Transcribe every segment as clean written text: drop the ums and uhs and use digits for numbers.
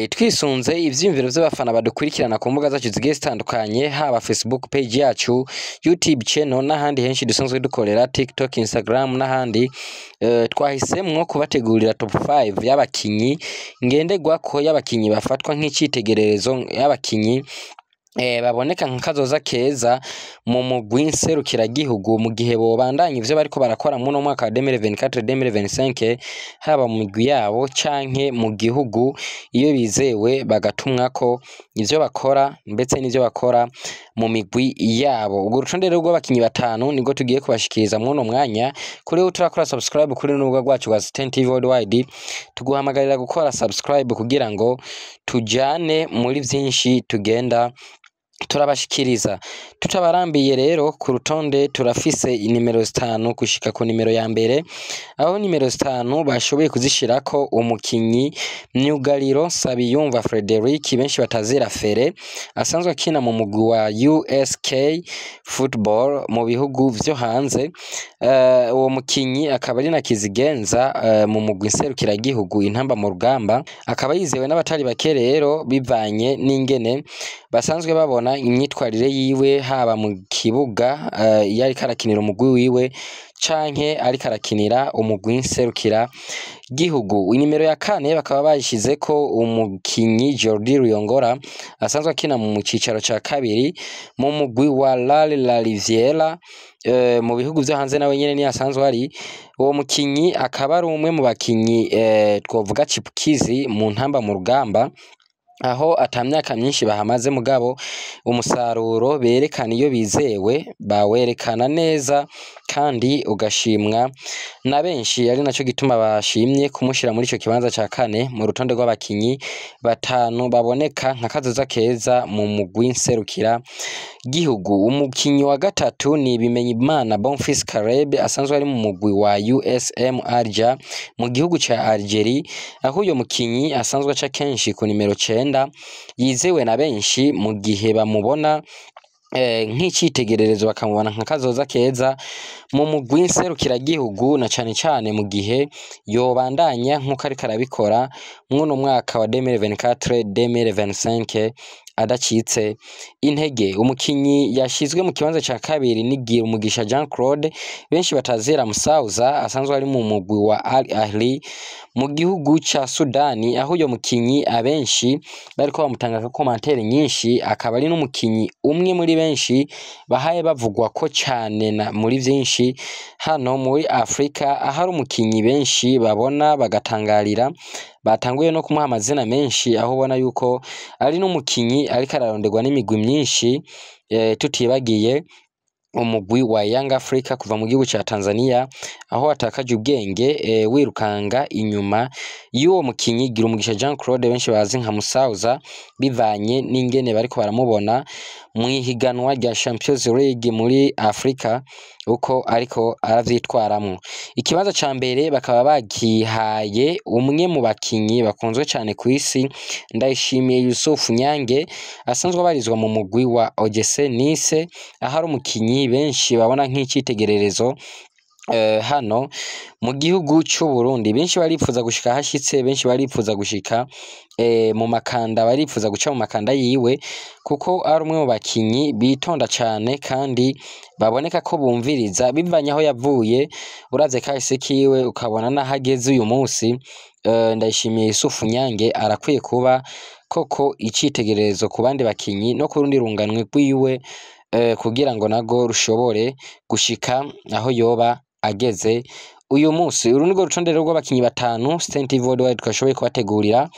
Twisunze ivyiyumviro vy'abafana badukurikirana ku mbuga zacu zigiye zitandukanye, haba Facebook page yacu, YouTube channel n'ahandi henshi dusanzwe dukorera, TikTok, Instagram n'ahandi, twahisemwo kubategurira top 5 y'abakinyi ngenderwako, y'abakinyi bafatwa nk'icitegererezo, y'abakinyi baboneka nka kazoza keza mu mugwi nserukiragihugu mu gihe bobandanya ivyo bariko barakora muno mwaka wa 2024 2025, haba mu migwi yabo canke mu gihugu, iyo bizewe bagatumwako ivyo bakora ndetse n'ivyo bakora mu migwi yabo. Urwo rutonde rero rw'abakinyi batanu nibwo tugiye kubashikiriza mw'uno mwanya. Kuri wewe utarakora subscribe kuri runo rubuga rwacu rwa Ten TV Worldwide, tuguhamagarira gukora subscribe kugira ngo tujane muri vyinshi tugenda turabashikiriza. Tutabarambiye rero, ku rutonde turafise inimero 5 gushika ku nimero ya mbere, aho nimero 5 bashoboye kuzishirako umukinyi myugariro Nsabiyumva Frederic, benshi batazira Fere, asanzwe akina mu mugwi wa USK Football mu bihugu vyo hanze. Uwo mukinyi akaba ari na kizigenza mu mugwi nserukiragihugu Intamba mu Rugamba, akaba yizewe n'abatari bake rero bivanye n'ingene basanzwe babona imyitwarire yiwe, haba mu kibuga iyo ariko arakinira umugwi wiwe canke ariko arakinira umugwi nserukira gihugu. Inimero ya kane bakaba bayishizeko umukinyi Jordi Ruyongora, asanzwe akina mu cicaro ca kabiri mu mugwi wa La Riviera mu bihugu vyo hanze, nawe nyene niyo asanzwe ari. Uwo mukinyi akaba ari umwe mu bakinyi twovuga chipukizi mu Ntamba mu Rugamba, aho ata myaka myinshi bahamaze, mugabo umusaruro berekana iyo bizewe bawerekana neza kandi ugashimwa na benshi, ari naco gituma bashimye kumushira muri ico kibanza ca kane mu rutonde rw'abakinyi batanu baboneka nka kazoza keza mu mugwi nserukira gihugu. Umukinyi wa gatatu ni Bimenyimana Bonfils Caleb, asanzwe ari mu mugwi wa USM Alger mu gihugu ca Algeria, aho uyo mukinyi asanzwe aca kenshi ku nimero 9, yizewe na benshi mu gihe bamubona nk'icitegererezo, bakamubona nka kazoza keza mu mugwi nserukiragihugu, na cane cane mu gihe yobandanya nk'uko ariko arabikora mw'uno mwaka wa 2024 2025 adacitse intege. Umukinyi yashizwe mu kibanza ca kabiri ni Girumugisha Jean Claude, benshi batazira Musauza, asanzwe ari mu mugwi wa Al Ahly mu gihugu ca Sudani, aho uyo mukinyi abenshi bariko bamutanga commentaire nyinshi, akaba ari n'umukinyi umwe muri benshi bahaye bavugwa ko cane na muri vyinshi hano muri Afrika, ahari umukinyi benshi babona bagatangarira, batanguye no kumuha amazina menshi, aho ubona yuko ari n'umukinyi ariko araronderwa n'imigwi myinshi, tutibagiye umugwi wa Young Africa kuva mu gihugu ca Tanzania, aho watakaje ubwenge wirukanga inyuma y'uwo mukinyi Girumugisha Jean Claude, benshi bazi nka Musauza, bivanye n'ingene bariko baramubona mw'ihiganwa rya Champions League muri Afrika uko ariko aravyitwaramwo. Ikibanza ca mbere bakaba bagihaye umwe mu bakinyi bakunzwe cane kw'isi, Ndayishimiye Yusuf Nyange, asanzwe abarizwa mu mugwi wa OGC Nice, aho ari umukinyi benshi babona nk'icitegererezo hano mu gihugu c'u Burundi. Benshi baripfuza gushika ahashitse, benshi baripfuza gushika mu makanda, baripfuza guca mu makanda yiwe, kuko ari umwe mu bakinyi bitonda cane kandi baboneka ko bumviriza, bivanye aho yavuye, uravye kahise kiwe ukabona n'aho ageze uyu munsi. Ndayishimiye Yusufu Nyange arakwiye kuba koko icitegererezo ku bandi bakinyi no ku rundi runganwe rwiwe, kugira ngo narwo rushobore gushika aho yoba ageze uyu munsi. Uru nirwo rutonde rero rw'abakinyi batanu Sten TV Worldwide twashoboye kubategurira,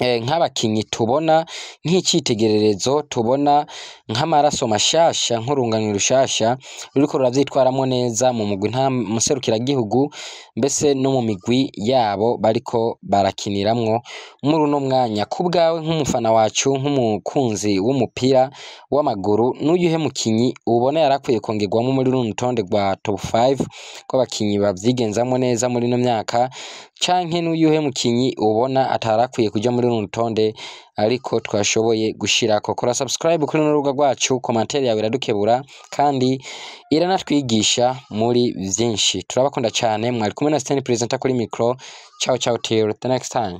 nk'abakinyi tubona nk'icitegererezo, tubona nk'amaraso mashasha, nk'urunganwe rushasha ruriko ruravyitwaramwo neza mu mugwi nta muserukiragihugu, mbese no mu migwi yabo bariko barakiniramwo muri uno mwanya. Ku bwawe nk'umufana wacu, nk'umukunzi w'umupira w'amaguru, n'uyuhe mukinyi ubona yarakwiye kongerwamwo muri runo rutonde rwa top 5 rw'abakinyi bavyigenzamwo neza muri ino myaka, canke n'uyuhe mukinyi ubona atarakwiye kuja muri runo rutonde ariko twashoboye gushirako? Kora subscribe kuri runo rubuga rwacu, commentaire yawe iradukebura kandi iranatwigisha muri vyinshi. Turabakunda cane, mwari kumwe na Sten Presenter kuri micro. Ciao ciao, till the next time.